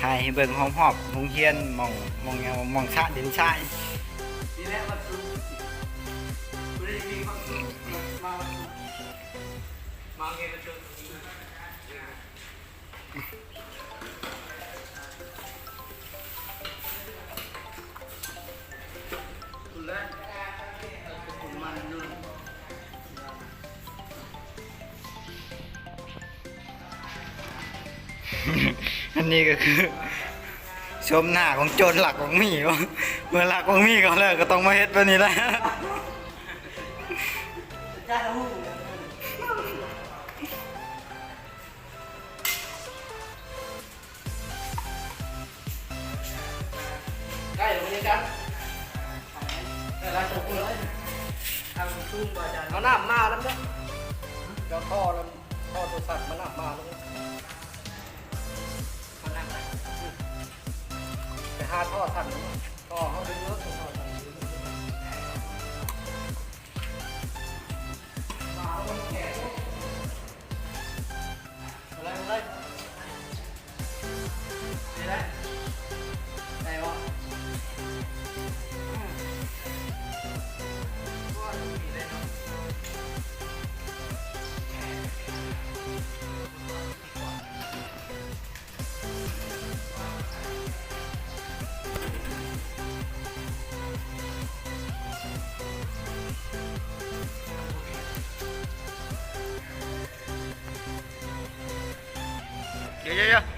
ຖ່າຍໃຫ້ເບິ່ງຮອບໆໂຮງຮຽນ ໝ່ອງ ໝ່ອງຫຍັງ ໝ່ອງສະດິນຊາຍ. ນີ້ແຫຼະວັນສຸກ ບໍ່ໄດ້ມີຄວາມສຸກ ມາວັນສຸກ ມາເຮັດ ອັນນີ້ກໍຄືຊົມໜ້າຂອງໂຈນລັກຂອງໝີ່ ເມື່ອລັກຂອງໝີ່ເຂົາແລ້ວກໍຕ້ອງມາເຮັດແບບນີ້ແຫຼະ. ໄດ້ແລ້ວ ບໍ່ໄດ້ຈັບ ໄດ້ຫຼາຍຕົວເລີຍ. ເອົານ້ຳມານຳເດີ ເຈົ້າທໍ່ນຳ ທໍ່ໂທລະສັບມາ ນ້ຳມານຳເດີ. ໄປຫາທໍ່ທັນ ທໍ່ເຮົາດຶງລົດ Yo, yo, yo.